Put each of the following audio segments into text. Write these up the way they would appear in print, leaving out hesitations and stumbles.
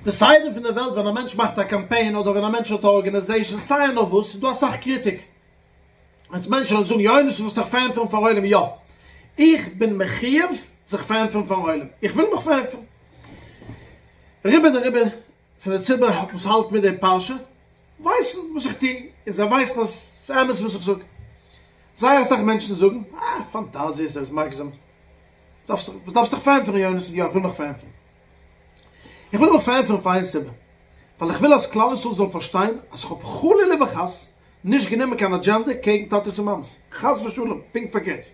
די סדר פון די וועלט ווען א מענטש מאכט א קאמפיין אדער ווען א מענטש האט א ארגענעזעישאן סיי נאר וואס איז דא אסאך קריטיק. יעצט מענטשן וועלן זאגן יונתן ווילסט דיך פארענטפערן פארן עולם יא איך בין מחיוב זיך פארענטפערן פארן עולם איך וויל מיך פארענטפערן. רובא דרובא פון די ציבור וואס האלט מיט די פרשה ווייסן וואס איך טו און זיי ווייסן אז ס'איז אמת וואס איך זאג. זייער אסאך מענטשן זאגן אה פאנטאזיעס ער איז מגזם דארפסט וואס דארפסט דיך פארענטפערן יונתן יא איך וויל מיך פארענטפערן. איך וויל מיך פארענטפערן פאר איין סיבה ווייל איך וויל אז כלל ישראל זאל פארשטיין אז איך האב חלילה וחס נישט גענומען קיין אדזשענדע קעגן טאטעס און מאמעס, חס ושלום, פונקט פארקערט.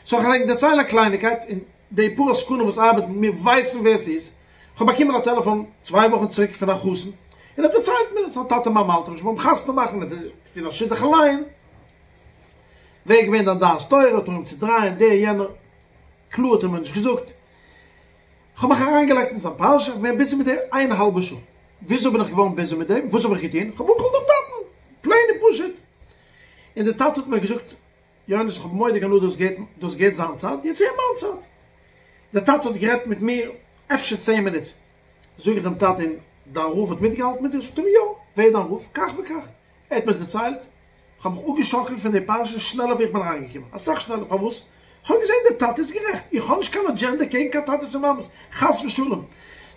סאו איך וועל ענק דערציילן א קלייניקייט, און די פאר עסקנים וואס ארבעטן מיט מיר ווייסן ווער ס'איז, כ'האב באקומען א טעלעפאן צוויי וואכן צוריק פון א חתן, און ער האט דערציילט מיר אז זיין טאטע מאמע האלטן נישט ביים חתונה מאכן, ער טוט א שידוך אליין, ווער איז געווען דיין דעת תורה, האט אנגעהויבן צו דרייען דער יענער, קלאר האט ער מיר נישט געזאגט, כ'האב מיך אריינגעלייגט אין זיין פרשה, כ'בין געווען ביזי מיט דעם איין האלבע שעה. וויאזוי בין איך געווארן ביזי מיט דעם? וואס האב איך געטון? כ'האב אנגעקאלט דעם טאטן! פלעין און פשוט. און דער טאטע האט מיר געזאגט, יונתן, איך האב מורא'דיג הנאה דו האסט געהערט, דו האסט געהערט זיין צד, יעצט הער מיין צד. דער טאטע האט גערעדט מיט מיר אפשר צען מינוט. זאג איך דעם טאטן, דיין רב האט מיטגעהאלטן מיט דיר? זאגט ער מיר, יא. ווער איז דיין רב? כך וכך. ער האט מיר דערציילט, כ'האב מיך אפגעשאקלט פון די פרשה שנעלער ווי איך בין אריינגעקומען, אסאך שנעלער, פארוואס? כ'האב געזען דער טאטע איז גערעכט, איך האב נישט קיין אדזשענדע קעגן קיין טאטעס און מאמעס, חס ושלום,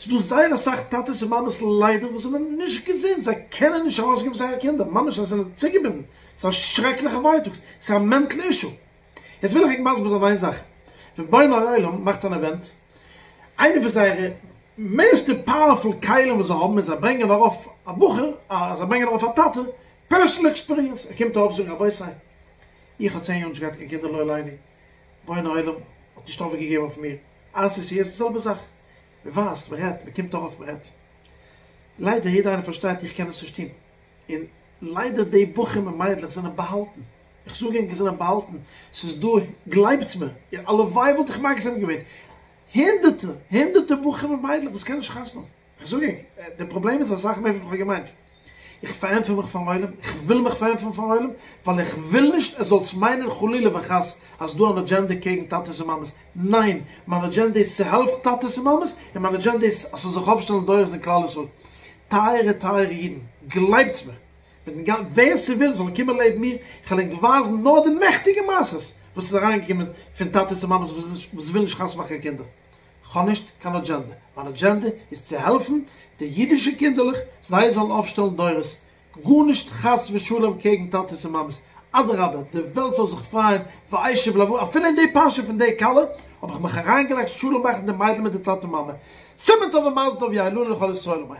ס'איז דא זייער אסאך טאטעס און מאמעס ליידער וואס זענען נישט געזונט, זיי קענען נישט ארויסגעבן זייערע קינדער, ממש זיי זענען צוגעבינדן, ס'איז א שרעקליכע ווייטאג, ס'איז א מענטל אישו. יעצט וויל איך ענק מסביר זיין איין זאך, ווען בוני עולם מאכט אן עווענט, איינע פון זייערע מערסטע פאוערפול כלים וואס זיי האבן איז זיי ברענגען ארויף א בחור, זיי ברענגען ארויף א טאטע, פערסענעל עקספיריענס, ער קומט ארויף זאגן רבותי איך האב צען יאר נישט געהאט קיין קינדער לא עלינו, בוני עולם האט נישט אויפגעגעבן אויף מיר, אר סי סי איז די זעלבע זאך, מען ווייזט, מען רעדט, מען קומט ארויף מען רעדט, ליידער יעדער איינער פארשטייט איך קען עס נישט טון, און ליידער די בחורים און מיידלעך זענען באהאלטן, איך זאג ענק זיי זענען באהאלטן, ס'איז דא, גלייבטס מיר, הלוואי וואלט איך מגזם געווען, הונדערטער הונדערטער בחורים און מיידלעך וואס קענען נישט חתונה האבן. איך זאג ענק, די פראבלעם איז אסאך מער ווי איך האב געמיינט. איך פארענטפער מיך פארן עולם, איך וויל מיך פארענטפערן פארן עולם, ווייל איך וויל נישט עס זאלטס מיינען חלילה וחס אז ס'דא אן אדזשענדע קעגן טאטעס און מאמעס. ניין! מיין אדזשענדע איז צו העלפן טאטעס און מאמעס, און מיין אדזשענדע איז אז ס'זאל זיך אויפשטעלן דורות אין כלל ישראל. טייערע טייערע אידן, גלייבטס מיר, מיטן גאנ. ווער ס'וויל זאל קומען לעבן מיר, כ'על ענק ווייזן נאר די מעכטיגע מעשות וואס איז אריינגעקומען פון טאטעס און מאמעס וואס ווילן נישט חתונה מאכן קיין קינדער. כ'האב נישט קיין אדזשענדע, מיין אדזשענדע איז צו העלפן די אידישע קינדערלעך זיי זאלן אויפשטעלן דורות, גארנישט חס ושלום קעגן טאטעס און מאמעס, אדרבה די וועלט זאל זיך פרייען ואשב לבוא, אפילו אין די פרשה פון די כלה האב איך מיך אריינגעלייגט שלום מאכן די מיידל מיט די טאטע מאמע, סימן טוב ומזל טוב יהא לנו ולכל ישראל אמן.